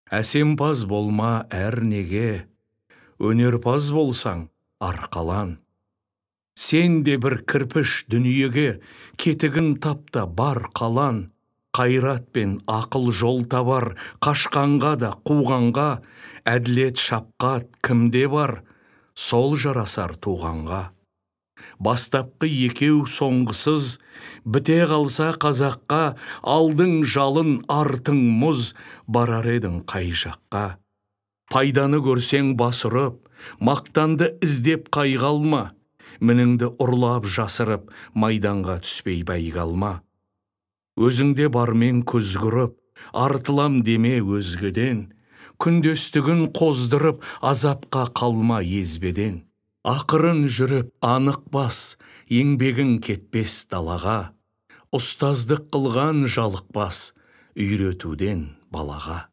Әсемпаз болма әр неге, өнерпаз болсаң арқалан. Сен де бір кірпіш дүниеге, кетігін тап та бар қалан. Қайрат пен ақыл жол табар, қашқанға да қуғанға, әділет шапқат кімде бар, сол жарасар туғанға. Бастапқы екеу соңғысыз, біте қалса қазаққа, алдың жалын, артың мұз, барар едің қай жаққа. Пайданы көрсең бас ұрып, мақтанды іздеп қайғы алма, мініңді ұрлап жасырып, майданға түспей бәйге алма. Өзіңде бармен көз құрып, артылам деме өзгеден, күндестігін қоздырып, азапқа қалма езбеден. Ақырын жүріп, анық бас, еңбегің кетпес далаға, ұстаздық қылған жалықпас, үйретуден балаға.